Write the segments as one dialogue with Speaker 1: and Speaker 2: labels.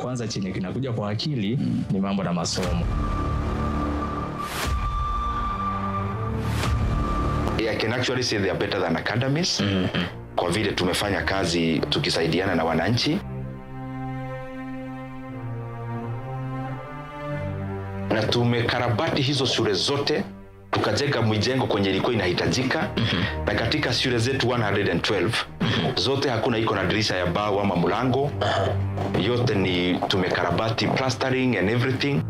Speaker 1: Kwanza chenye kinakuja kwa akili ni mambo na masomo.
Speaker 2: I can actually say they are better than academies kwa vile tumefanya kazi tukisaidiana na wananchi na tumekarabati hizo shule zote, tukajenga mijengo kwenye ilikuwa inahitajika. Na katika shule zetu 112 zote hakuna iko na dirisha ya bao ama mlango. Yote ni tumekarabati, plastering and everything.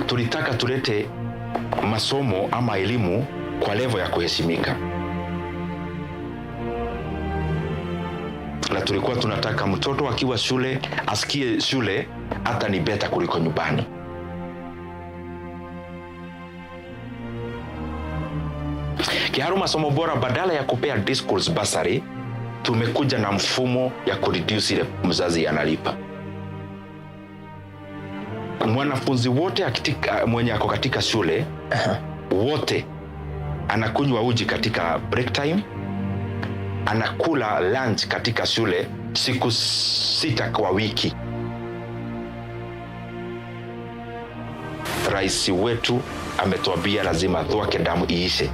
Speaker 2: Tulitaka tulete masomo ama elimu kwa level ya kuheshimika, na tulikuwa tunataka mtoto akiwa shule asikie shule hata ni better kuliko nyumbani. Kiharu Masomo Bora, badala ya kupea day schools bursary, tumekuja na mfumo ya kureduce ile mzazi analipa. Mwanafunzi wote mwenye ako katika shule wote anakunywa uji katika break time, anakula lunch katika shule siku 6 kwa wiki. Rais wetu ametuambia lazima Thwake damu iishe,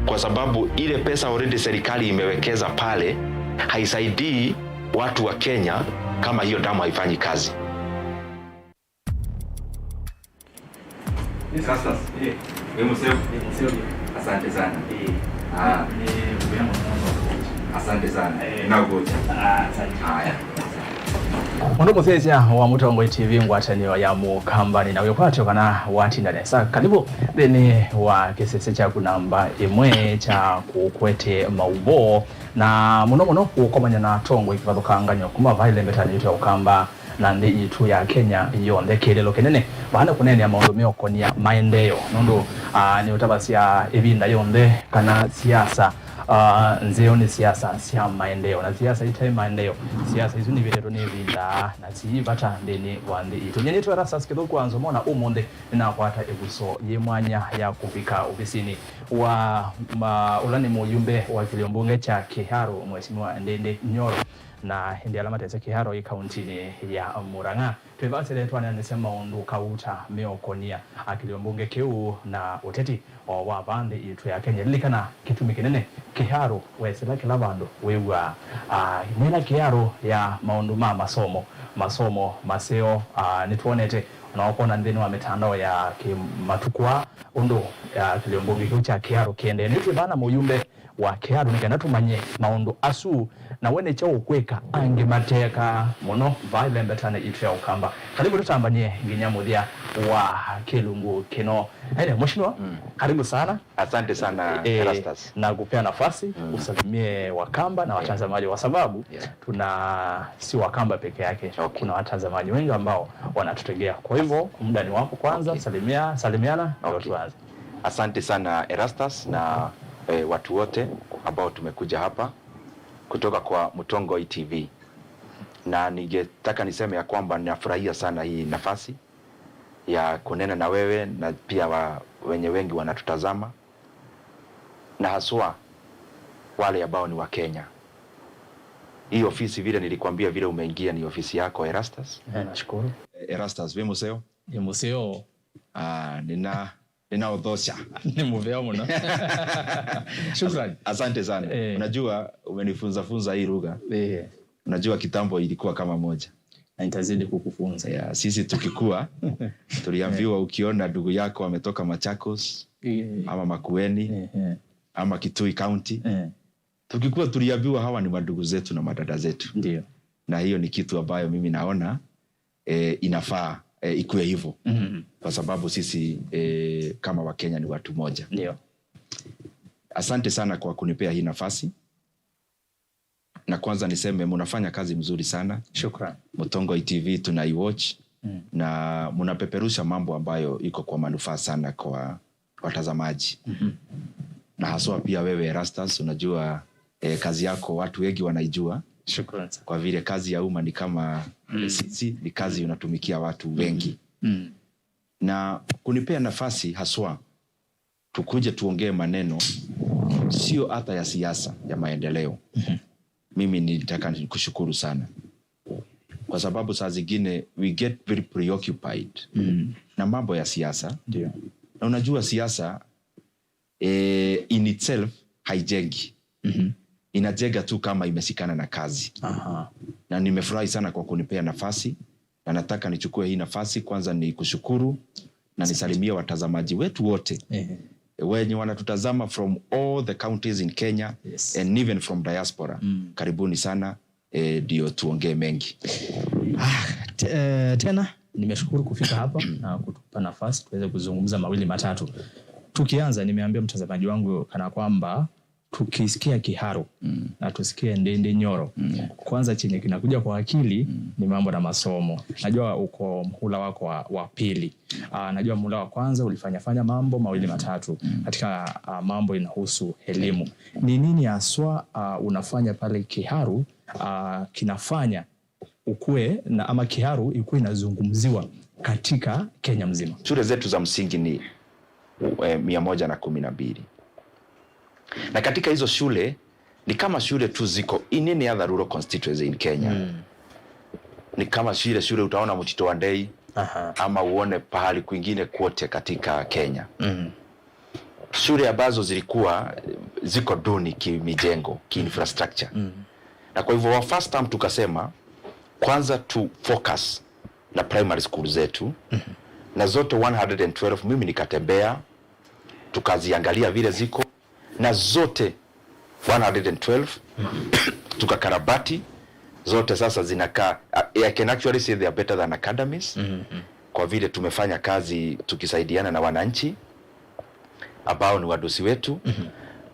Speaker 2: kwa sababu ile pesa already serikali imewekeza pale haisaidii watu wa Kenya kama hiyo damu haifanyi kazi. Asante sana. Asante sana. Haya.
Speaker 1: Mundu muthethya wa Mutongo TV, ngwatanio ya mukambani na wikwatyo kana watindane sa karibu thini wa kisese chaku namba imwe cha kukwete maubo na muno muno kukomanya na tongo ikivathukanganyo kuma vaile metani ya ukamba na nthi itu ya Kenya yonthe kililo kinene vana kunenia maundu meokonia maendeeo nundu ni utavasya ivinda yonthe kana siasa nzeo ni siasa sia maendeleo na siasa ite maendeleo, siasa isu ni vileto ni vinda na siivata nthini wa nthi itu. Nyenitwe Erastus Kithuku mona umuthi ninakwata iguso yi mwanya ya kufika ofisini wa ula ni muyumbe wa kilio mbunge cha Kiharu, Mheshimiwa Ndindi Nyoro, na hindi ala matese Kiharu i kaunti ya Murang'a. Twivasile twananise maundu kauta meokonia akilio mbunge kiu na uteti o wa vanthi itu ya Kenya. Lilikana kitumi kinene Kiharu wesela kila vandu wiwa nina Kiharu ya maundu ma masomo masomo maseo. Nituonete naokona nthini wa mitandao ya kimatukwa undu ya kilio mbunge kiu cha Kiharu kiende nitwe bana muyumbe wa Kiharu nikenda tumanye maundu asu na wene cha ukweka angi mateka muno vailembetane itu ya Ukamba. Karibu tutambanie nginya muthia wa kilungu kino. Ene mheshimiwa, karibu sana.
Speaker 2: Asante sana Erastus.
Speaker 1: Na kupea nafasi usalimie Wakamba na watazamaji kwa sababu tuna si Wakamba peke yake. Kuna watazamaji wengi ambao wanatutegea. Kwa hivyo muda ni wako kwanza. Salimia, salimiana ndio tuanze.
Speaker 2: Asante sana Erastus na watu wote ambao tumekuja hapa kutoka kwa Mutongo TV, na ningetaka niseme ya kwamba ninafurahia sana hii nafasi ya kunena na wewe na pia wenye wengi wanatutazama na haswa wale ambao ni wa Kenya. Hii ofisi vile nilikwambia vile umeingia ni ofisi yako Erastus.
Speaker 1: Nashukuru.
Speaker 2: Erastus, vi museo?
Speaker 1: Ni museo.
Speaker 2: Nina udhosha.
Speaker 1: Ni muveo muno. Shukrani.
Speaker 2: Asante sana. Unajua umenifunza funza hii lugha. Unajua kitambo ilikuwa kama moja.
Speaker 1: Na nitazidi kukufunza.
Speaker 2: Yeah, sisi tukikua tuliambiwa ukiona ndugu yako ametoka Machakos ama Makueni ama Kitui County, tukikua tuliambiwa hawa ni madugu zetu na madada zetu.
Speaker 1: Ndio.
Speaker 2: Na hiyo ni kitu ambayo mimi naona inafaa ikuwe hivyo. Kwa sababu sisi kama Wakenya ni watu moja.
Speaker 1: Ndio.
Speaker 2: Asante sana kwa kunipea hii nafasi. Na kwanza niseme mnafanya kazi mzuri sana.
Speaker 1: Shukran.
Speaker 2: Mutongo TV tunaiwatch na mnapeperusha mambo ambayo iko kwa manufaa sana kwa watazamaji. Na haswa pia wewe Erastus, unajua kazi yako watu wengi wanaijua.
Speaker 1: Shukran.
Speaker 2: Kwa vile kazi ya umma ni kama sisi ni kazi unatumikia watu wengi. Na kunipea nafasi haswa tukuje tuongee maneno sio hata ya siasa ya maendeleo. Mimi nilitaka kushukuru sana kwa sababu saa zingine we get very preoccupied na mambo ya siasa. Na unajua siasa in itself haijengi. Inajenga tu kama imeshikana na kazi. Na nimefurahi sana kwa kunipea nafasi, na nataka nichukue hii nafasi kwanza ni kushukuru na nisalimie watazamaji wetu wote wenye wanatutazama from all the counties in Kenya and even from diaspora. Karibuni sana, ndio tuongee mengi.
Speaker 1: Tena nimeshukuru kufika hapa na kutupa nafasi tuweze kuzungumza mawili matatu. Tukianza, nimeambia mtazamaji wangu kana kwamba tukisikia Kiharu na tusikie Ndindi Nyoro, kwanza chenye kinakuja kwa akili ni mambo na masomo. Najua uko mhula wako wa pili. Najua mhula wa kwanza ulifanya fanya mambo mawili matatu katika mambo inahusu elimu. Ni nini haswa unafanya pale Kiharu kinafanya ukue na ama Kiharu ikuwe inazungumziwa katika Kenya mzima?
Speaker 2: Shule zetu za msingi ni 112. Na katika hizo shule ni kama shule tu ziko in any other rural constituency in Kenya. Ni kama shule utaona Mtito wa Ndei ama uone pahali kwingine kote katika Kenya. Shule ambazo zilikuwa ziko duni kimijengo, ki-infrastructure. Na kwa hivyo first time tukasema kwanza tu focus na primary school zetu. Na zote 112 mimi nikatembea tukaziangalia vile ziko, na zote 112 tukakarabati zote, sasa zinakaa, I can actually say they are better than academies. Kwa vile tumefanya kazi tukisaidiana na wananchi ambao ni wadosi wetu.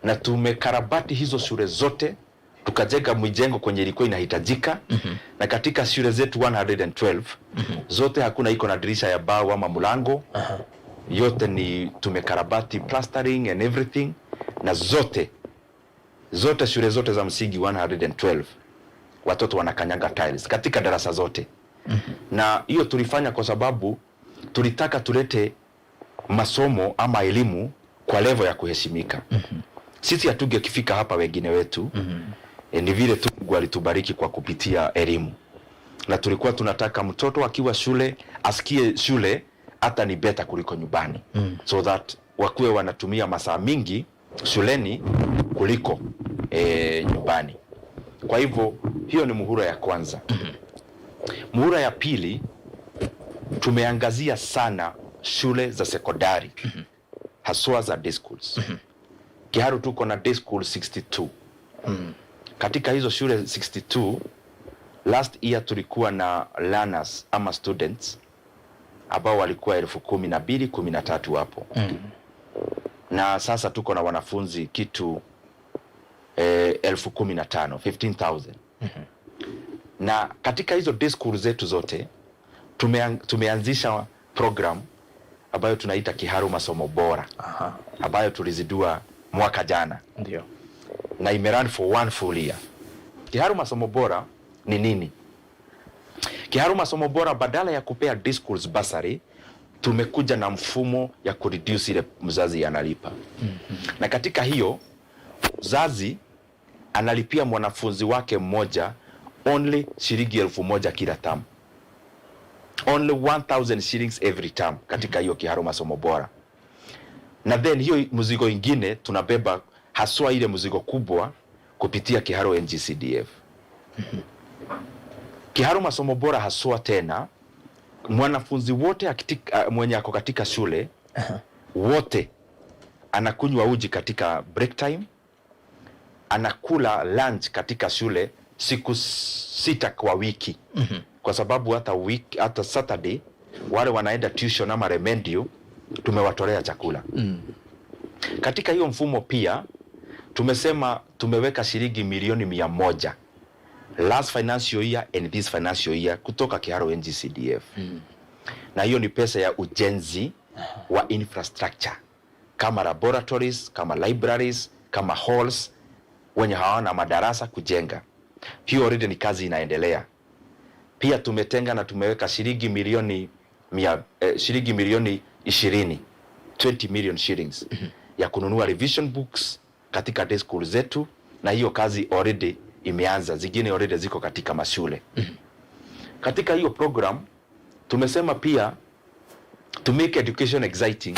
Speaker 2: Na tumekarabati hizo shule zote, tukajenga mijengo kwenye ilikuwa inahitajika. Na katika shule zetu 112 zote hakuna iko na dirisha ya bao ama mlango. Yote ni tumekarabati, plastering and everything, na zote zote shule zote za msingi 112 watoto wanakanyaga tiles katika darasa zote. Na hiyo tulifanya kwa sababu tulitaka tulete masomo ama elimu kwa level ya kuheshimika. Sisi hatungekifika hapa wengine wetu. Ni vile tu Mungu alitubariki kwa kupitia elimu, na tulikuwa tunataka mtoto akiwa shule asikie shule hata ni better kuliko nyumbani, so that wakuwe wanatumia masaa mingi shuleni kuliko nyumbani. Kwa hivyo hiyo ni muhula ya kwanza. Muhula ya pili tumeangazia sana shule za sekondari, haswa za day schools. Kiharu tuko na day school 62. Katika hizo shule 62, last year tulikuwa na learners ama students ambao walikuwa 12,000, 13 hapo. Na sasa tuko na wanafunzi kitu 15,000, 15,000. Na katika hizo day school zetu zote tumeanzisha program ambayo tunaita Kiharu Masomo Bora, ambayo tulizindua mwaka jana. Na imerun for one full year. Kiharu Masomo Bora ni nini? Kiharu Masomo Bora, badala ya kupea day schools bursary, tumekuja na mfumo ya kureduce ile mzazi analipa. Na katika hiyo mzazi analipia mwanafunzi wake mmoja only shilingi 1,000 kila term. Only 1000 shillings every term katika hiyo Kiharu Masomo Bora. Na then hiyo mzigo ingine tunabeba, haswa ile mzigo kubwa, kupitia Kiharu NGCDF. Kiharu Masomo Bora haswa tena mwanafunzi wote mwenye ako katika shule wote anakunywa uji katika break time, anakula lunch katika shule siku 6 kwa wiki. Kwa sababu hata Saturday wale wanaenda tuition ama remedial tumewatolea chakula. Katika hiyo mfumo pia tumesema tumeweka shilingi milioni 100 last financial year and this financial year kutoka Kiharu NGCDF. Na hiyo ni pesa ya ujenzi wa infrastructure kama laboratories, kama libraries, kama halls, wenye hawana madarasa kujenga. Hiyo already ni kazi inaendelea. Pia tumetenga na tumeweka shilingi milioni mia, shilingi milioni 20, 20 million shillings ya kununua revision books katika day school zetu, na hiyo kazi already imeanza, zingine already ziko katika mashule. Katika hiyo program tumesema pia to make education exciting,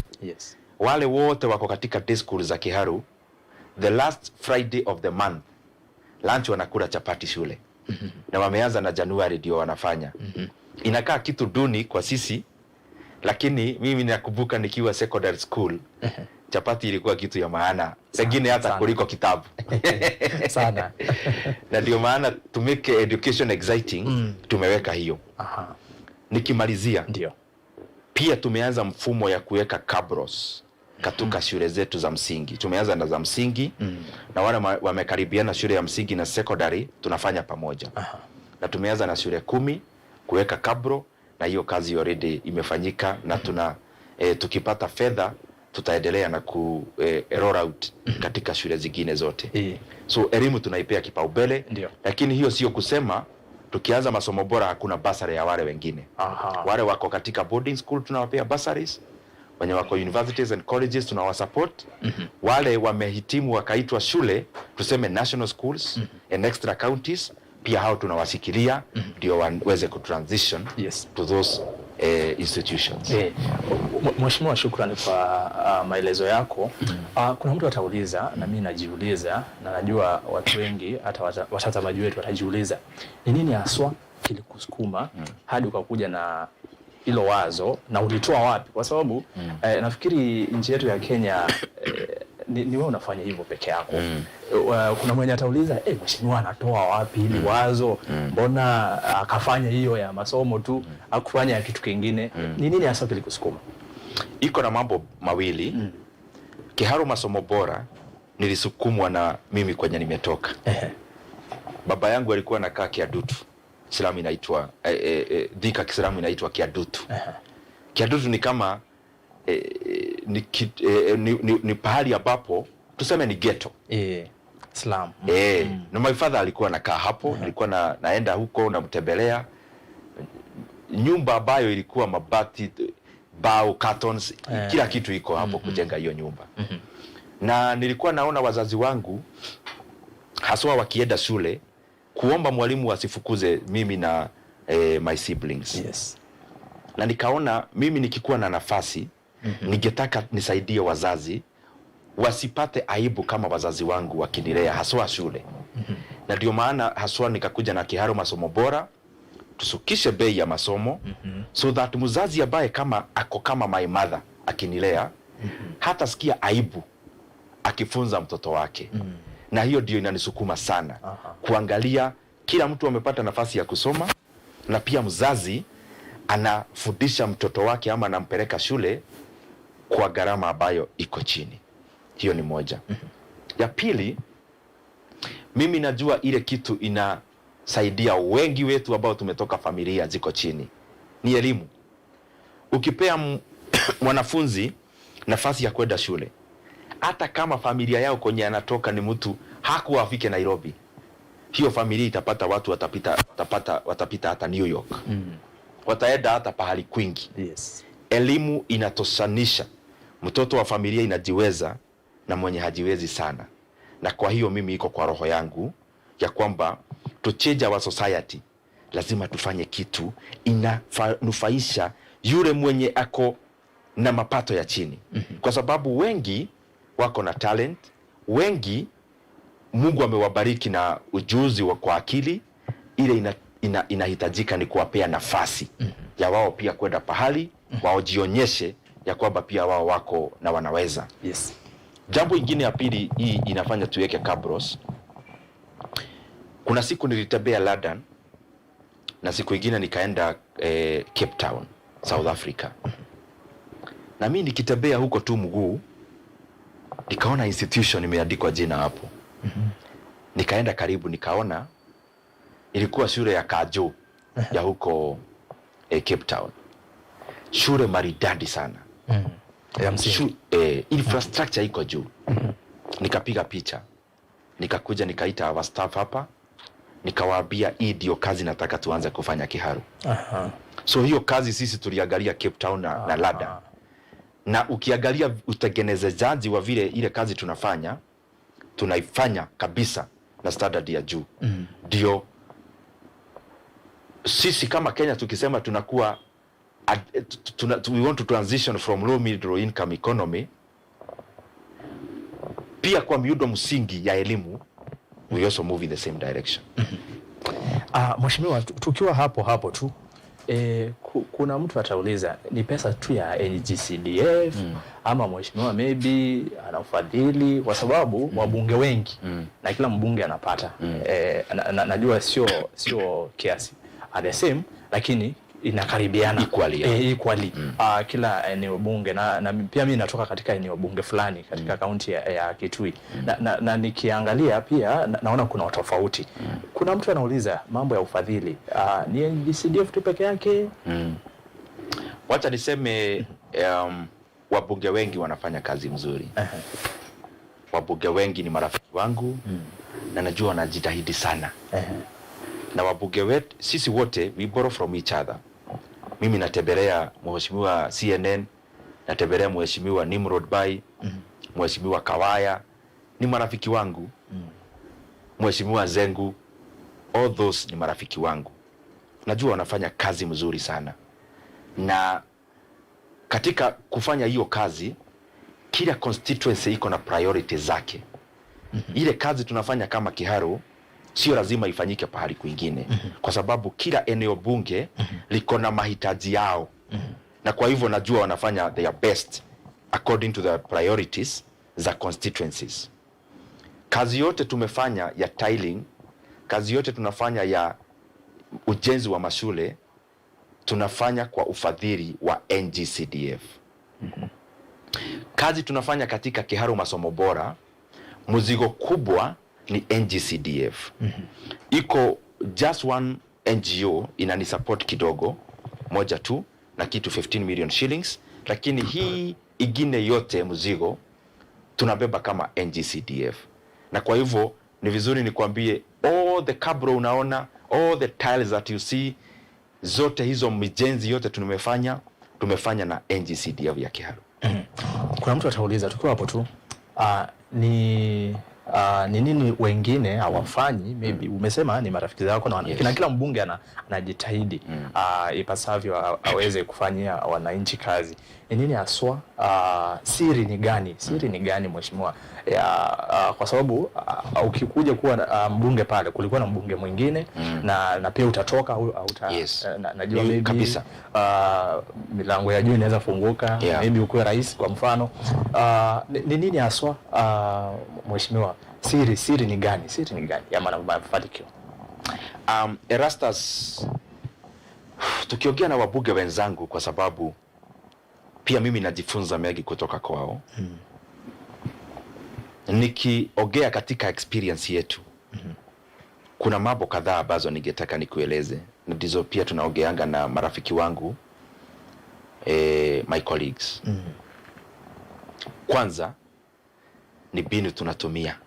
Speaker 2: wale wote wako katika day school za Kiharu, the last Friday of the month lunch wanakula chapati shule. Na wameanza na Januari ndio wanafanya. Inakaa kitu duni kwa sisi, lakini mimi nakumbuka nikiwa secondary school chapati ilikuwa kitu ya maana pengine hata kuliko kitabu.
Speaker 1: Sana.
Speaker 2: Na ndio maana to make education exciting tumeweka hiyo. Nikimalizia, pia tumeanza mfumo ya kuweka cabros katika shule zetu za msingi. Tumeanza na za msingi na wale wamekaribiana shule ya msingi na secondary tunafanya pamoja. Na tumeanza na shule 10 kuweka cabro, na hiyo kazi already imefanyika na tukipata fedha tutaendelea na ku roll out katika shule zingine zote. So elimu tunaipea kipaumbele, lakini hiyo sio kusema tukianza masomo bora hakuna basari ya wale wengine. Wale wako katika boarding school tunawapea bursaries, wenye wako universities and colleges tunawasupport. Wale wamehitimu wakaitwa shule, tuseme national schools and extra counties, pia hao tunawashikilia ndio waweze kutransition to those institutions.
Speaker 1: Mheshimiwa, shukrani kwa maelezo yako. Kuna mtu atauliza na mimi najiuliza, na najua watu wengi hata watazamaji wetu watajiuliza ni nini haswa kilikusukuma hadi ukakuja na hilo wazo na ulitoa wapi? Kwa sababu nafikiri nchi yetu ya Kenya ni wewe unafanya hivyo peke yako. Kuna mwenye atauliza, mheshimiwa anatoa wapi hili wazo? Mbona akafanya hiyo ya masomo tu, hakufanya ya kitu kingine? Ni nini hasa kilikusukuma?
Speaker 2: Iko na mambo mawili. Kiharu masomo bora nilisukumwa na mimi kwenye nimetoka. Baba yangu alikuwa anakaa Kiadutu. Slum inaitwa Thika, Kiislamu inaitwa Kiadutu. Kiadutu ni kama ni, ki, ni, ni, ni pahali ambapo tuseme ni ghetto.
Speaker 1: Slum.
Speaker 2: Na my father alikuwa anakaa hapo, nilikuwa naenda huko namtembelea. Nyumba ambayo ilikuwa mabati, bao, cartons, kila kitu iko hapo kujenga hiyo nyumba. Na nilikuwa naona wazazi wangu haswa wakienda shule kuomba mwalimu asifukuze mimi na my siblings. Na nikaona mimi nikikuwa na nafasi ningetaka nisaidie wazazi wasipate aibu kama wazazi wangu wakinilea haswa shule. Na ndio maana haswa nikakuja na Kiharu masomo bora, tusukishe bei ya masomo so that mzazi ambaye kama ako kama my mother akinilea hata sikia aibu akifunza mtoto wake. Na hiyo ndio inanisukuma sana kuangalia kila mtu amepata nafasi ya kusoma, na pia mzazi anafundisha mtoto wake ama anampeleka shule kwa gharama ambayo iko chini. Hiyo ni moja. Ya pili, mimi najua ile kitu inasaidia wengi wetu ambao tumetoka familia ziko chini ni elimu. Ukipea mwanafunzi nafasi ya kwenda shule, hata kama familia yao kwenye anatoka ni mtu hakuwa afike Nairobi, hiyo familia itapata watu watapita hata New York. Wataenda hata pahali kwingi. Elimu inatoshanisha mtoto wa familia inajiweza na mwenye hajiwezi sana. Na kwa hiyo mimi iko kwa roho yangu ya kwamba to change our society lazima tufanye kitu inanufaisha yule mwenye ako na mapato ya chini. Kwa sababu wengi wako na talent, wengi Mungu amewabariki na ujuzi wa kwa akili ile inahitajika ni kuwapea nafasi ya wao pia kwenda pahali waojionyeshe ya kwamba pia wao wako na wanaweza. Jambo ingine ya pili hii inafanya tuweke cabros. Kuna siku nilitembea London na siku ingine nikaenda Cape Town, South Africa. Na mimi nikitembea huko tu mguu nikaona institution imeandikwa jina hapo. Nikaenda karibu nikaona ilikuwa shule ya Kajo ya huko Cape Town. Shule maridadi sana.
Speaker 1: Ya msingi.
Speaker 2: Infrastructure iko juu. Nikapiga picha. Nikakuja nikaita our staff hapa. Nikawaambia hii ndio kazi nataka tuanze kufanya Kiharu. So hiyo kazi sisi tuliangalia Cape Town na London. Na ukiangalia utengenezaji wa vile ile kazi tunafanya, tunaifanya kabisa. na standard ya juu. Ndio sisi kama Kenya tukisema tunakuwa we want to transition from low middle income economy, pia kwa miundo msingi ya elimu we also move in the same direction.
Speaker 1: Mheshimiwa, tukiwa hapo hapo tu, kuna mtu atauliza ni pesa tu ya NGCDF ama mheshimiwa maybe anafadhili kwa sababu wabunge wengi na kila mbunge anapata, najua sio kiasi at the same, lakini inakaribiana.
Speaker 2: Equally, yeah.
Speaker 1: Equally. Kila eneo bunge na pia mimi natoka katika eneo bunge fulani katika kaunti ya Kitui, na nikiangalia pia naona kuna tofauti. Kuna mtu anauliza mambo ya ufadhili, ni NGCDF tu peke yake?
Speaker 2: Wacha niseme, wabunge wengi wanafanya kazi mzuri. Wabunge wengi ni marafiki wangu na najua wanajitahidi sana. Na wabunge wetu sisi wote, we borrow from each other. Mimi natembelea mheshimiwa CNN, natembelea mheshimiwa Nimrod Bai, mheshimiwa Kawaya ni marafiki wangu, mheshimiwa Zengu, all those ni marafiki wangu. Najua wanafanya kazi mzuri sana, na katika kufanya hiyo kazi, kila constituency iko na priority zake. Ile kazi tunafanya kama Kiharu sio lazima ifanyike pahali kwingine, kwa sababu kila eneo bunge liko na mahitaji yao, na kwa hivyo najua wanafanya their best according to the priorities za constituencies. Kazi yote tumefanya ya tiling, kazi yote tunafanya ya ujenzi wa mashule, tunafanya kwa ufadhili wa NGCDF. Kazi tunafanya katika Kiharu masomo bora, mzigo kubwa ni NGCDF. Iko just one NGO inani support kidogo, moja tu na kitu 15 million shillings, lakini hii ingine yote mzigo tunabeba kama NGCDF. Na kwa hivyo ni vizuri nikwambie, all the cabro unaona, all the tiles that you see, zote hizo mijenzi yote tumefanya na NGCDF ya Kiharu.
Speaker 1: Kuna mtu atauliza tukiwa hapo tu, ni nini wengine hawafanyi? Maybe umesema ni marafiki zako na kila mbunge anajitahidi ipasavyo aweze kufanyia wananchi kazi. Ni nini haswa, siri ni gani? Siri ni gani, mheshimiwa? Kwa sababu ukikuja kuwa mbunge pale kulikuwa na mbunge mwingine na pia utatoka au najua maybe,
Speaker 2: kabisa.
Speaker 1: Milango ya juu inaweza funguka, maybe ukuwe rais kwa mfano. Ni nini haswa, mheshimiwa, siri ni gani? Siri ni gani ya mafanikio?
Speaker 2: Erastus, tukiongea na wabunge wenzangu, kwa sababu pia mimi najifunza mengi kutoka kwao. Nikiongea katika experience yetu, kuna mambo kadhaa ambazo ningetaka nikueleze, na ndizo pia tunaongeanga na marafiki wangu, my colleagues. Kwanza ni mbinu tunatumia.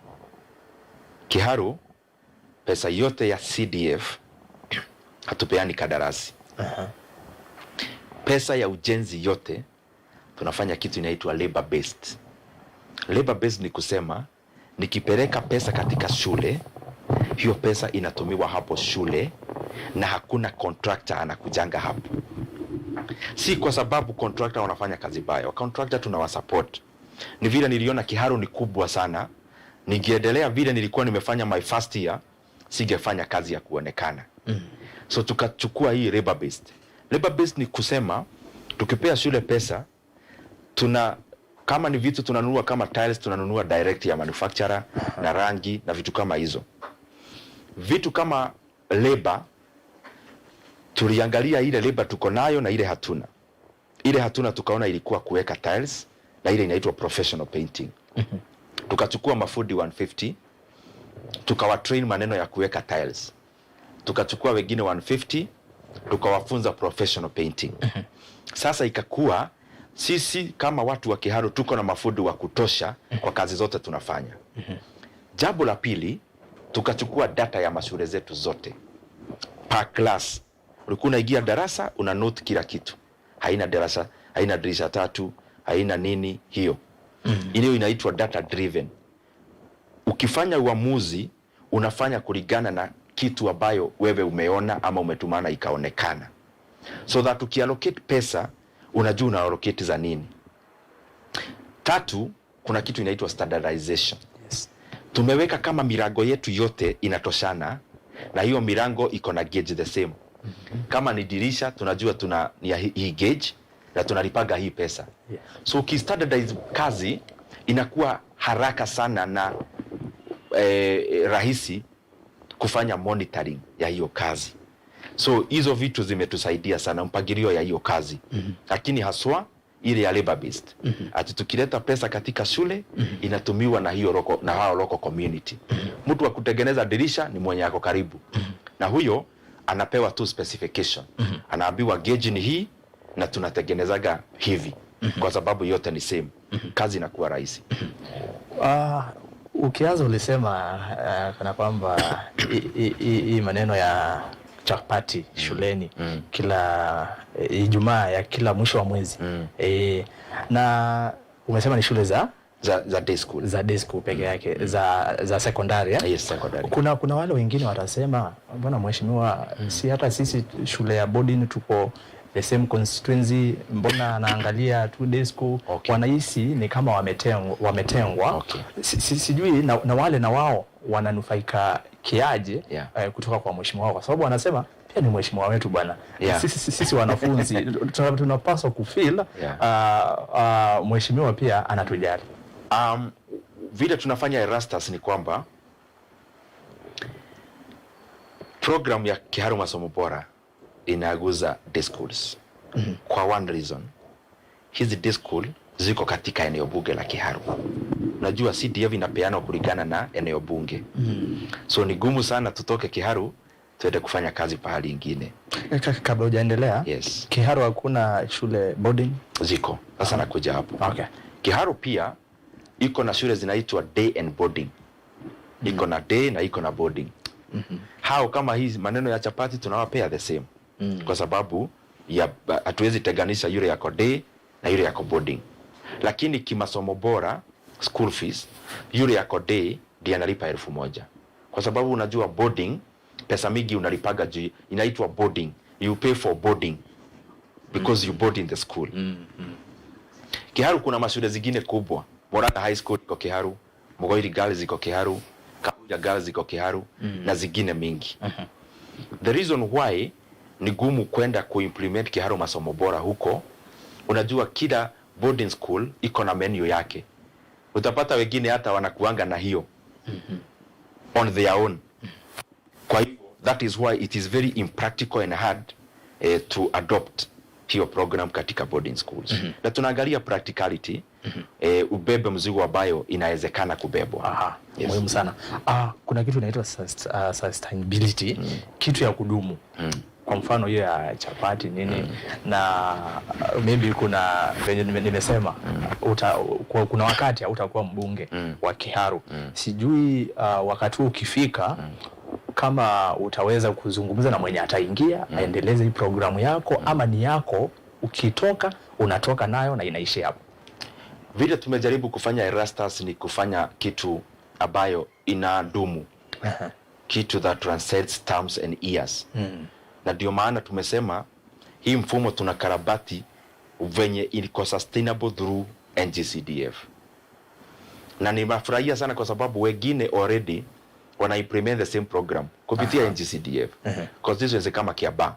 Speaker 2: Kiharu, pesa yote ya CDF hatupeani kandarasi. Pesa ya ujenzi yote tunafanya kitu inaitwa labor based. Labor based ni kusema nikipeleka pesa katika shule, hiyo pesa inatumiwa hapo shule na hakuna contractor anakujanga hapo. Si kwa sababu contractor wanafanya kazi baya, contractor tunawasupport. Ni vile niliona Kiharu ni kubwa sana, nikiendelea vile nilikuwa nimefanya my first year, singefanya kazi ya kuonekana. So tukachukua hii labor based. Labor based ni kusema tukipea shule pesa, tuna kama ni vitu tunanunua kama tiles, tunanunua direct ya manufacturer na rangi na vitu kama hizo. Vitu kama labor, tuliangalia ile labor tuko nayo na ile hatuna. Ile hatuna tukaona ilikuwa kuweka tiles na ile inaitwa professional painting. Tukachukua mafundi 150, tukawatrain maneno ya kuweka tiles. Tukachukua wengine 150, tukawafunza professional painting. Sasa ikakuwa sisi kama watu wa Kiharu tuko na mafundi wa kutosha kwa kazi zote tunafanya. Jambo la pili, tukachukua data ya mashule zetu zote per class. Ulikuwa unaingia darasa una note kila kitu, haina darasa, haina dirisha tatu, haina nini hiyo. Ile inaitwa data driven. Ukifanya uamuzi Unafanya kulingana na kitu ambayo wewe umeona ama umetumana ikaonekana, so that ukiallocate pesa unajua una allocate za nini. Tatu, kuna kitu inaitwa standardization. Tumeweka kama milango yetu yote inatoshana na hiyo milango iko na gauge the same. Kama ni dirisha, tunajua tuna ni ya hii gauge na tunalipaga hii pesa. So ukistandardize kazi, inakuwa haraka sana na rahisi kufanya monitoring ya hiyo kazi. So hizo vitu zimetusaidia sana mpangilio ya hiyo kazi, lakini haswa ile ya labor based, ati tukileta pesa katika shule, inatumiwa na hiyo local, na hao local community. Mtu wa kutengeneza dirisha ni mwenye ako karibu, na huyo anapewa tu specification, anaambiwa gauge ni hii na tunatengenezaga hivi, kwa sababu yote ni same, kazi inakuwa rahisi.
Speaker 1: Ukianza ulisema kana kwamba hii maneno ya chapati shuleni kila Ijumaa ya kila mwisho wa mwezi, na umesema ni shule za
Speaker 2: za day school.
Speaker 1: Za day school peke yake, za sekondari, eh?
Speaker 2: Yes, secondary.
Speaker 1: Kuna wale wengine watasema, "Mbona mheshimiwa, si hata sisi shule ya boarding tuko the same constituency, mbona anaangalia tu day school?" Wanahisi ni kama wametengwa. Sijui na wale na wao wananufaika kiaje kutoka kwa mheshimiwa wao, kwa sababu wanasema pia ni mheshimiwa wetu bwana. Sisi wanafunzi tunapaswa kufeel mheshimiwa pia anatujali.
Speaker 2: Vile tunafanya Erastus ni kwamba program ya Kiharu Masomo Bora inaguza day schools kwa one reason. Hizi day school ziko katika eneo bunge la Kiharu. Unajua CDF inapeanwa kulingana na eneo bunge, so ni gumu sana tutoke Kiharu tuende kufanya kazi pahali ingine.
Speaker 1: Kabla hujaendelea,
Speaker 2: Yes.
Speaker 1: Kiharu hakuna shule boarding?
Speaker 2: Ziko. Sasa nakuja hapo. Kiharu pia iko na shule zinaitwa day and boarding. Iko na day na iko na boarding. Hao kama hizi maneno ya chapati tunawapea the same, kwa sababu ya hatuwezi tenganisha yule yako day na yule yako boarding. Lakini kimasomo bora, school fees, yule yako day ndiye analipa 1000, kwa sababu unajua boarding pesa mingi unalipaga juu inaitwa boarding. You pay for boarding because you board in the school. Kiharu kuna mashule zingine kubwa. Murang'a High School iko Kiharu, Mugoiri Girls iko Kiharu, Kahuja Girls iko Kiharu na zingine mingi. The reason why ni gumu kwenda kuimplement Kiharu Masomo Bora huko, unajua kila boarding school iko na menu yake. Utapata wengine hata wanakuanga na hiyo on their own. Kwa hivyo that is why it is very impractical and hard to adopt hiyo program katika boarding schools. Na tunaangalia practicality, ubebe mzigo ambayo inawezekana kubebwa.
Speaker 1: Aha,
Speaker 2: Yes.
Speaker 1: muhimu sana. Kuna kitu inaitwa sustainability, kitu ya kudumu. Kwa mfano hiyo ya chapati nini, na maybe kuna venye nimesema kuna wakati hautakuwa mbunge wa Kiharu. Sijui wakati huu ukifika kama utaweza kuzungumza na mwenye ataingia aendeleze hii programu yako, ama ni yako, ukitoka unatoka nayo na inaishia hapo.
Speaker 2: Vile tumejaribu kufanya, Erastus, ni kufanya kitu ambayo inadumu, kitu that transcends terms and years, na ndio maana tumesema hii mfumo tunakarabati venye iko sustainable through NGCDF, na nimefurahia sana kwa sababu wengine already wana implement the same program kupitia NGCDF. Constituency kama Kiambaa,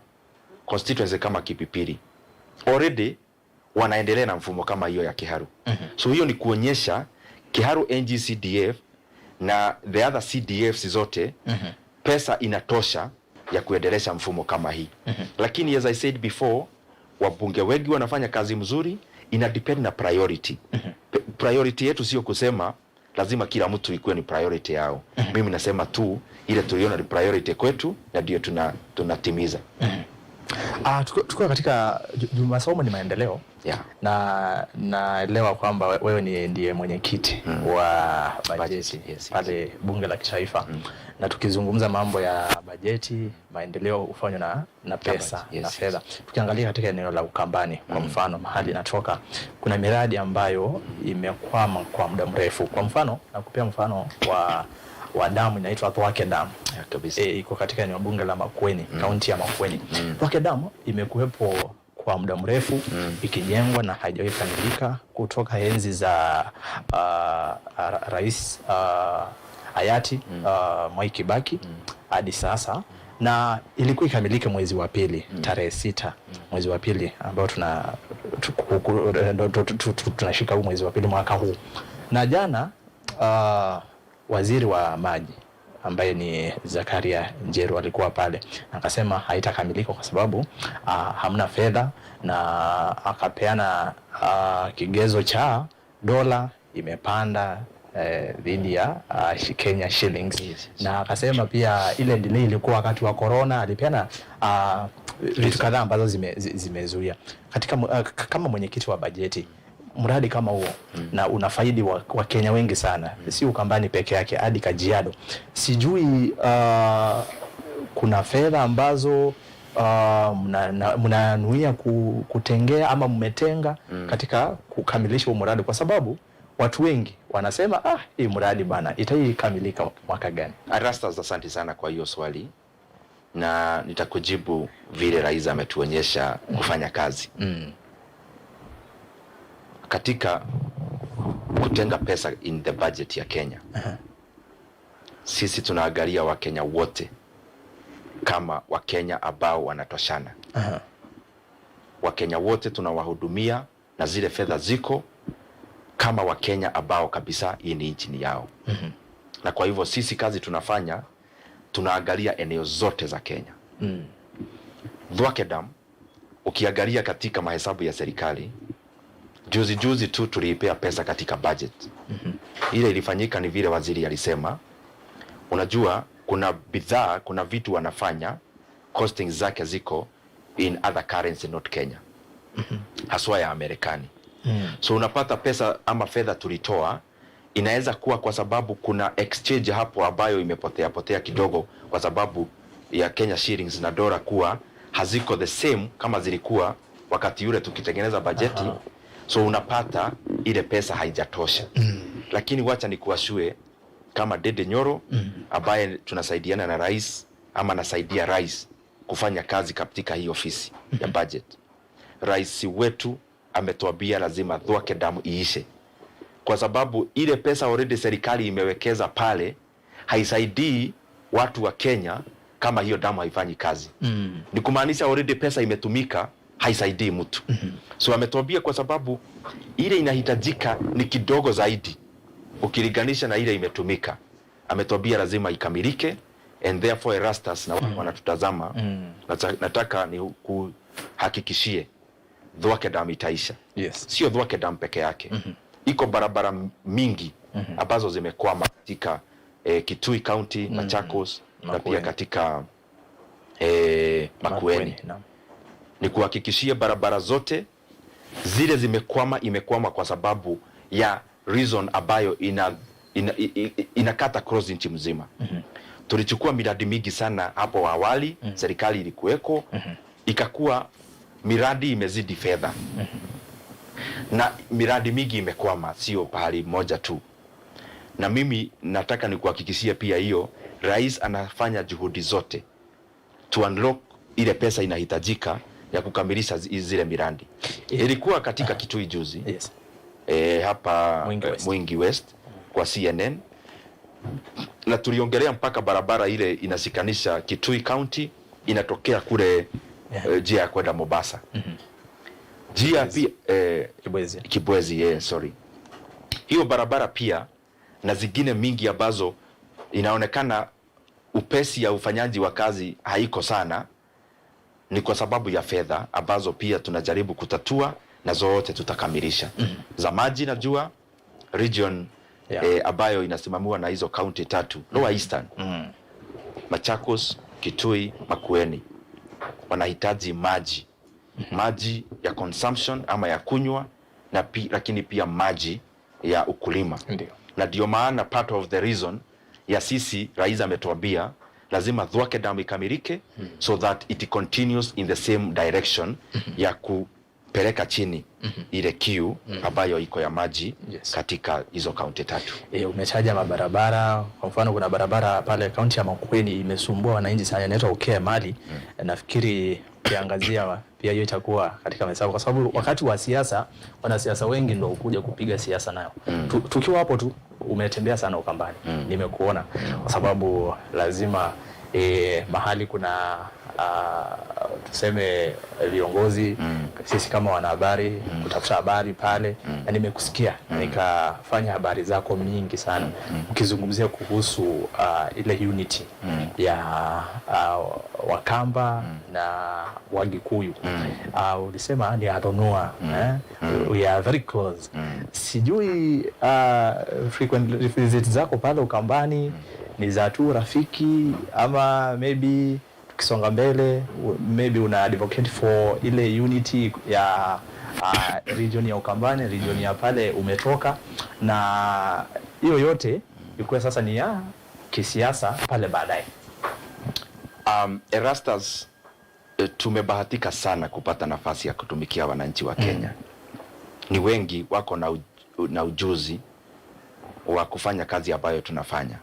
Speaker 2: constituency kama Kipipiri already wanaendelea na mfumo kama hiyo ya Kiharu. So hiyo ni kuonyesha Kiharu NGCDF na the other CDFs zote, pesa inatosha ya kuendelesha mfumo kama hii. Lakini as I said before, wabunge wengi wanafanya kazi mzuri, ina depend na priority. Priority yetu sio kusema lazima kila mtu ikuwe ni priority yao. Mimi nasema tu ile tuliona ni priority kwetu na ndio tunatimiza.
Speaker 1: Tuko katika masomo ni maendeleo na naelewa kwamba wewe ni ndiye mwenyekiti wa bajeti
Speaker 2: Budget, yes.
Speaker 1: pale bunge la kitaifa, na tukizungumza mambo ya bajeti, maendeleo hufanywa na pesa
Speaker 2: Budget, yes,
Speaker 1: na fedha. Tukiangalia katika eneo la Ukambani kwa mfano, mahali natoka, kuna miradi ambayo imekwama kwa muda mrefu. Kwa mfano, nakupea mfano wa wa damu inaitwa Thwake Dam.
Speaker 2: Yeah, kabisa.
Speaker 1: Iko katika eneo bunge la Makueni, kaunti ya Makueni. Thwake Dam imekuwepo kwa muda mrefu ikijengwa na haijawahi kamilika kutoka enzi za Rais hayati Mwai Kibaki hadi sasa, na ilikuwa ikamilike mwezi wa pili, tarehe 6 mwezi wa pili ambao tunashika huu mwezi wa pili mwaka huu. Na jana waziri wa maji ambaye ni Zakaria Njeru alikuwa pale, akasema haitakamilika kwa sababu hamna fedha, na akapeana kigezo cha dola imepanda dhidi ya Kenya shillings. Na akasema pia ile delay ilikuwa wakati wa corona. Alipeana vitu kadhaa ambazo zimezuia katika kama mwenyekiti wa bajeti, mradi kama huo na unafaidi Wakenya wengi sana, si Ukambani peke yake, hadi Kajiado. Sijui kuna fedha ambazo mnanuia kutengea ama mmetenga katika kukamilisha huu mradi, kwa sababu watu wengi wanasema, "Ah, hii mradi bana itaikamilika mwaka gani?"
Speaker 2: Erastus, asante sana kwa hiyo swali na nitakujibu vile rais ametuonyesha kufanya kazi katika kutenga pesa in the budget ya Kenya. Sisi tunaangalia Wakenya wote kama Wakenya ambao wanatoshana. Wakenya wote tunawahudumia na zile fedha ziko kama Wakenya ambao kabisa hii ni nchi ni yao. Na kwa hivyo sisi kazi tunafanya, tunaangalia eneo zote za Kenya. Thwake Dam, ukiangalia katika mahesabu ya serikali, juzi juzi tu tuliipea pesa katika budget. Ile ilifanyika ni vile waziri alisema, unajua kuna bidhaa, kuna vitu wanafanya costing zake ziko in other currency, not Kenya, haswa ya Amerikani. So unapata pesa ama fedha tulitoa inaweza kuwa kwa sababu kuna exchange hapo ambayo imepotea potea kidogo kwa sababu ya Kenya shillings na dola kuwa haziko the same kama zilikuwa wakati yule tukitengeneza bajeti. So unapata ile pesa haijatosha. Lakini wacha nikuassure kama Ndindi Nyoro, ambaye tunasaidiana na rais ama nasaidia rais kufanya kazi katika hii ofisi ya budget. Rais wetu ametuambia lazima Thwake Dam iishe kwa sababu ile pesa already serikali imewekeza pale haisaidii watu wa Kenya kama hiyo damu haifanyi kazi. Ni kumaanisha already pesa imetumika, haisaidii mtu. So ametuambia kwa sababu ile inahitajika ni kidogo zaidi ukilinganisha na ile imetumika, ametuambia lazima ikamilike, and therefore, Erastus na watu wanatutazama, nataka ni kuhakikishie Thwake Dam itaisha. Sio Thwake Dam peke yake, iko barabara mingi ambazo zimekwama katika Kitui County, Machakos na pia
Speaker 1: Makueni.
Speaker 2: Katika Makueni.
Speaker 1: Naam.
Speaker 2: Ni kuhakikishia barabara zote zile zimekwama, imekwama kwa sababu ya reason ambayo inakata cross nchi mzima. Tulichukua miradi mingi sana hapo awali, serikali ilikuweko, ikakuwa miradi imezidi fedha na miradi mingi imekwama, sio pahali moja tu. Na mimi nataka nikuhakikishie pia hiyo, rais anafanya juhudi zote to unlock ile pesa inahitajika ya kukamilisha zile miradi. Ilikuwa katika Kitui juzi hapa
Speaker 1: Mwingi West.
Speaker 2: Mwingi West kwa CNN, na tuliongelea mpaka barabara ile inashikanisha Kitui County inatokea kule njia ya kwenda Mombasa, njia pia
Speaker 1: Kibwezi.
Speaker 2: Kibwezi, yeah, sorry. Hiyo barabara pia na zingine mingi ambazo inaonekana upesi ya ufanyaji wa kazi haiko sana, ni kwa sababu ya fedha ambazo pia tunajaribu kutatua na zote tutakamilisha. Za maji najua region ambayo inasimamiwa na hizo kaunti tatu, Lower Eastern, Machakos, Kitui, Makueni, wanahitaji maji, maji ya consumption ama ya kunywa lakini pia maji ya ukulima. Na ndio maana part of the reason ya sisi rais ametuambia lazima Thwake Dam ikamilike so that it continues in the same direction ya Kupeleka chini ile kiu ambayo iko ya maji katika hizo kaunti tatu.
Speaker 1: Umetaja mabarabara. Kwa mfano, kuna barabara pale kaunti ya Makueni imesumbua wananchi sana, inaitwa Ukea Mali. Nafikiri ukiangazia pia hiyo itakuwa katika mahesabu, kwa sababu wakati wa siasa wanasiasa wengi ndio hukuja kupiga siasa nayo. Tukiwa hapo tu, umetembea sana Ukambani, nimekuona, kwa sababu lazima mahali kuna tuseme viongozi, sisi kama wanahabari kutafuta habari pale, na nimekusikia, nikafanya habari zako mingi sana ukizungumzia kuhusu ile unity ya Wakamba na Wagikuyu. Ulisema ni Athonua, eh? We are very close. Sijui frequent visit zako pale Ukambani ni za tu rafiki ama maybe tukisonga mbele maybe una advocate for ile unity ya region ya Ukambani, region ya pale umetoka, na hiyo yote ikuwe sasa ni ya kisiasa pale baadaye.
Speaker 2: Erastus, tumebahatika sana kupata nafasi ya kutumikia wananchi wa Kenya. Ni wengi wako na ujuzi wa kufanya kazi ambayo tunafanya,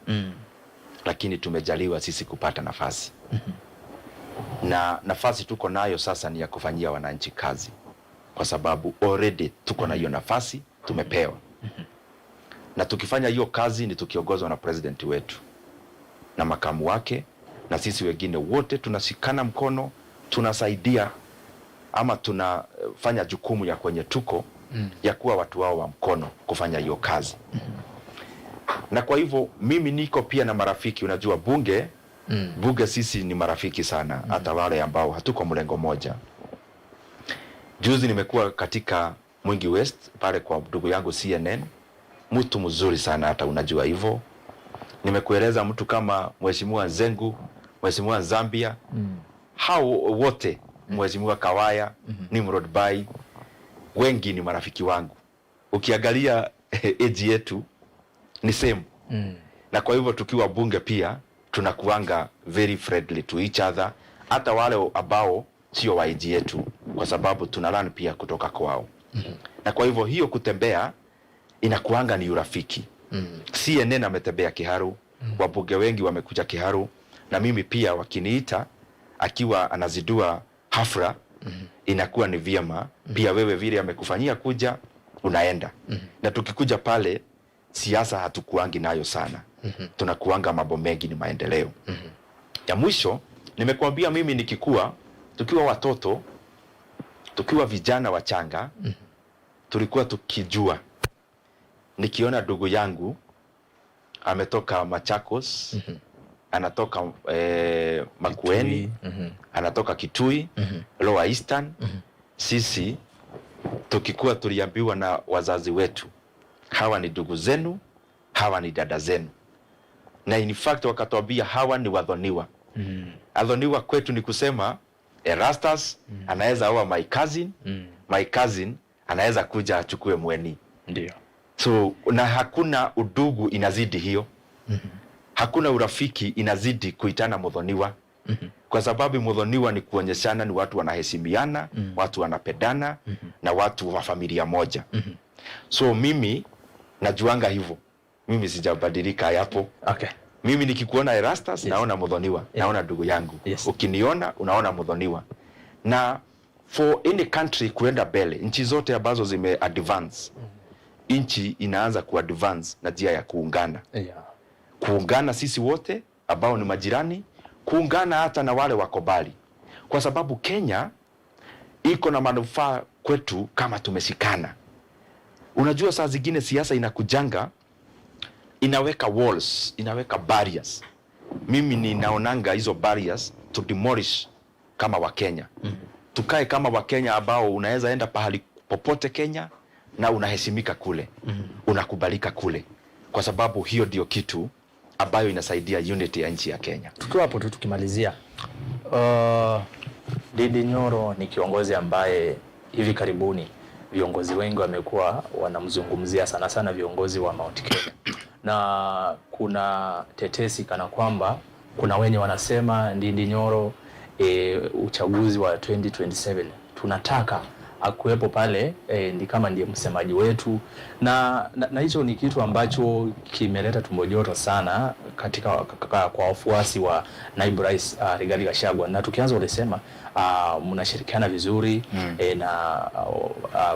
Speaker 2: lakini tumejaliwa sisi kupata nafasi, na nafasi tuko nayo sasa ni ya kufanyia wananchi kazi, kwa sababu already tuko na hiyo nafasi tumepewa, na tukifanya hiyo kazi ni tukiongozwa na president wetu na makamu wake, na sisi wengine wote tunashikana mkono, tunasaidia ama tunafanya jukumu ya kwenye tuko ya kuwa watu wao wa mkono kufanya hiyo kazi. Na kwa hivyo mimi niko pia na marafiki, unajua bunge, bunge sisi ni marafiki sana, hata wale ambao hatuko mlengo moja. Juzi nimekuwa katika Mwingi West pale kwa ndugu yangu CNN, mtu mzuri sana, hata unajua hivyo. Nimekueleza mtu kama Mheshimiwa Nzengu, Mheshimiwa Zambia, hao wote, Mheshimiwa Kawaya, Nimrod Bai, wengi ni marafiki wangu. Ukiangalia age yetu ni same, na kwa hivyo tukiwa bunge pia tunakuanga very friendly to each other, hata wale ambao sio wa age yetu, kwa sababu tuna learn pia kutoka kwao. Na kwa hivyo hiyo kutembea inakuanga ni urafiki. CNN ametembea Kiharu, wabunge wengi wamekuja Kiharu, na mimi pia wakiniita akiwa anazindua hafla, inakuwa ni vyema pia wewe vile amekufanyia kuja unaenda. Na tukikuja pale siasa hatukuangi nayo sana, tunakuanga mambo mengi ni maendeleo. Ya mwisho nimekuambia, mimi nikikua, tukiwa watoto, tukiwa vijana wachanga, tulikuwa tukijua nikiona ndugu yangu ametoka Machakos, anatoka Makueni, anatoka Kitui, Lower Eastern, sisi tukikuwa tuliambiwa na wazazi wetu, hawa ni ndugu zenu, hawa ni dada zenu, na in fact wakatuambia hawa ni wathoniwa. Athoniwa kwetu ni kusema Erastus anaweza oa my cousin, my cousin anaweza kuja achukue mweni. So na hakuna udugu inazidi hiyo, hakuna urafiki inazidi kuitana muthoniwa, kwa sababu muthoniwa ni kuonyeshana ni watu wanaheshimiana, watu wanapendana na watu wa familia moja. So mimi najuanga hivyo, mimi sijabadilika hapo. Mimi nikikuona Erastus, naona muthoniwa, naona ndugu yangu. Ukiniona unaona muthoniwa. Na for any country kuenda mbele, nchi zote ambazo zime advance, nchi inaanza ku advance na njia ya kuungana, kuungana sisi wote ambao ni majirani, kuungana hata na wale wako mbali, kwa sababu Kenya iko na manufaa kwetu kama tumeshikana. Unajua, saa zingine siasa inakujanga inaweka walls, inaweka barriers. Mimi ninaonanga hizo barriers to demolish kama Wakenya. Tukae kama Wakenya ambao unaweza enda pahali popote Kenya na unaheshimika kule, unakubalika kule, kwa sababu hiyo ndio kitu ambayo inasaidia unity ya nchi ya Kenya.
Speaker 1: Tukiwa hapo tu tukimalizia, Ndindi Nyoro ni kiongozi ambaye hivi karibuni viongozi wengi wamekuwa wanamzungumzia sana sana, viongozi wa Mount Kenya, na kuna tetesi kana kwamba kuna wenye wanasema Ndindi Nyoro, uchaguzi wa 2027 tunataka Akuwepo pale ni kama ndiye msemaji wetu na hicho ni kitu ambacho kimeleta tumbo joto sana katika kwa wafuasi wa naibu rais Rigathi Gachagua. Na tukianza ulisema mnashirikiana vizuri na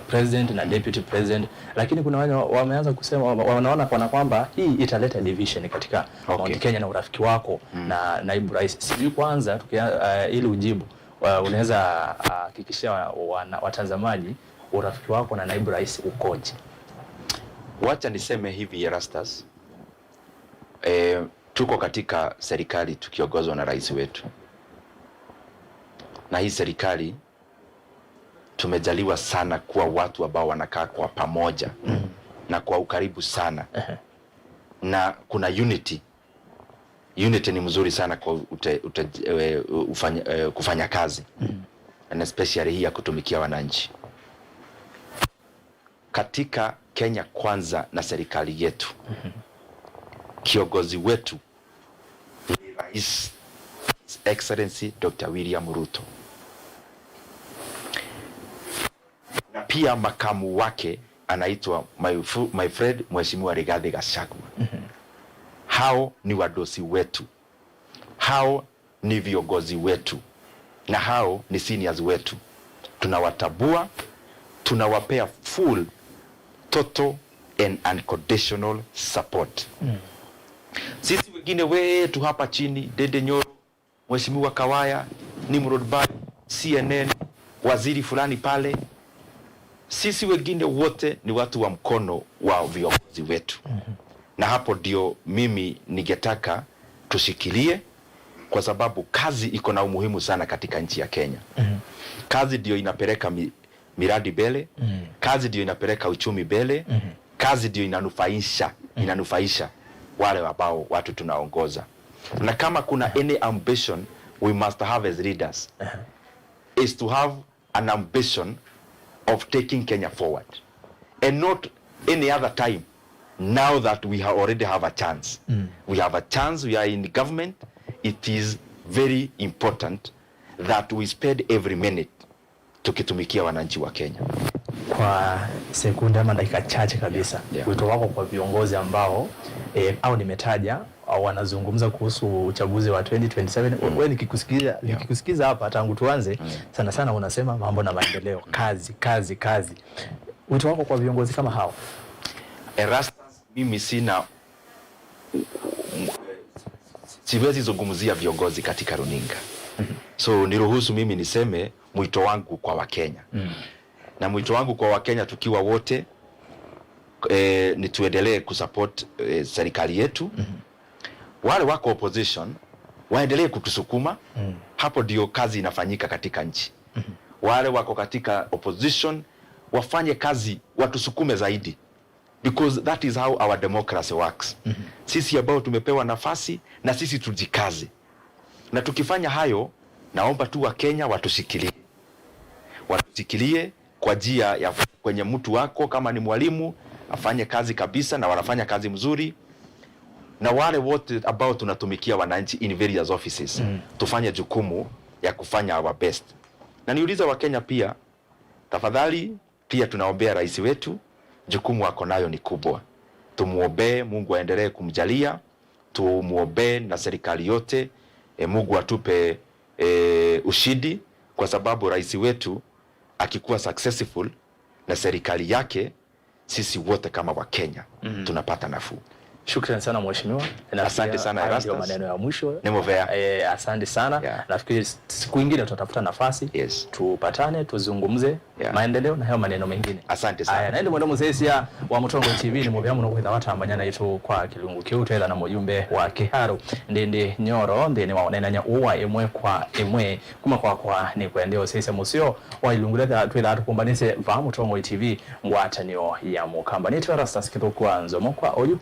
Speaker 1: president na deputy president, lakini kuna wale wameanza kusema wanaona kana kwamba hii italeta division katika Mount Kenya na urafiki wako na naibu rais. Sijui kwanza ili ujibu unaweza hakikishia watazamaji urafiki wako na naibu rais ukoje?
Speaker 2: Wacha niseme hivi Erastus, tuko katika serikali tukiongozwa na rais wetu, na hii serikali tumejaliwa sana kuwa watu ambao wanakaa kwa pamoja na kwa ukaribu sana na kuna unity. Unity ni mzuri sana kwa kufanya kazi and especially hii ya kutumikia wananchi katika Kenya Kwanza na serikali yetu. Kiongozi wetu ni Rais His Excellency Dr. William Ruto, na pia makamu wake anaitwa my friend Mheshimiwa Rigathi Gachagua. Hao ni wadosi wetu, hao ni viongozi wetu, na hao ni seniors wetu. Tunawatambua, tunawapea full, total and unconditional support. Sisi wengine wetu hapa chini, Ndindi Nyoro, Mheshimiwa Kawaya, Nimrod Bai, CNN, waziri fulani pale, sisi wengine wote ni watu wa mkono wa viongozi wetu. Na hapo ndio mimi ningetaka tushikilie, kwa sababu kazi iko na umuhimu sana katika nchi ya Kenya. Kazi ndio inapeleka miradi mbele. Kazi ndio inapeleka uchumi mbele. Kazi ndio inanufaisha wale ambao watu tunaongoza. Na kama kuna any ambition we must have as leaders is to have an ambition of taking Kenya forward and not any other time, now that we already have a chance. We have a chance, we are in government. It is very important that we spend every minute tukitumikia wananchi wa Kenya.
Speaker 1: Kwa sekunde ama dakika chache kabisa, wito wako kwa viongozi ambao au nimetaja au wanazungumza kuhusu uchaguzi wa 2027. Wewe nikikusikiza hapa tangu tuanze, sana sana unasema mambo na maendeleo, kazi, kazi, kazi. Wito wako kwa viongozi kama hao?
Speaker 2: Erastus, mimi siwezi zungumzia viongozi katika runinga. So niruhusu mimi niseme mwito wangu kwa Wakenya. Na mwito wangu kwa Wakenya tukiwa wote ni tuendelee kusupport serikali yetu. Wale wako opposition waendelee kutusukuma. Hapo ndio kazi inafanyika katika nchi. Wale wako katika opposition wafanye kazi, watusukume zaidi, because that is how our democracy works. Sisi ambao tumepewa nafasi na sisi tujikaze, na tukifanya hayo, naomba tu Wakenya watushikilie, watushikilie kwa njia ya kwenye mtu wako, kama ni mwalimu afanye kazi kabisa, na wanafanya kazi mzuri, na wale wote ambao tunatumikia wananchi in various offices tufanye jukumu ya kufanya our best. Na niulize Wakenya pia, tafadhali, pia tunaombea rais wetu, jukumu ako nayo ni kubwa. Tumuombee Mungu aendelee kumjalia, tumuombee na serikali yote Mungu atupe ushindi, kwa sababu rais wetu akikuwa successful na serikali yake, sisi wote kama Wakenya tunapata nafuu.
Speaker 1: Shukran sana mheshimiwa.
Speaker 2: Asante sana
Speaker 1: Hayo ndio
Speaker 2: Erastus.
Speaker 1: maneno ya mwisho.
Speaker 2: Nĩ mũhea.
Speaker 1: Asante sana. Nafikiri siku ingine tutatafuta nafasi tupatane tuzungumze maendeleo na hayo maneno mengine.
Speaker 2: Asante sana.
Speaker 1: Aya, naende mwendo musesia wa Mutongo TV ni muvya muno kwitha watambanya naitu kwa kilungu kiu twetha na mujumbe wa Kiharu Ndindi Nyoro nthini wa unenanya uwa imwe kwa imwe kuma kwakwa ni kwendea usise musio wa ilungu letha twitha tukumbanise va Mutongo TV ngwatanio ya mukamba nitwe Erastus Kithukwa Nzomo kwa oyu.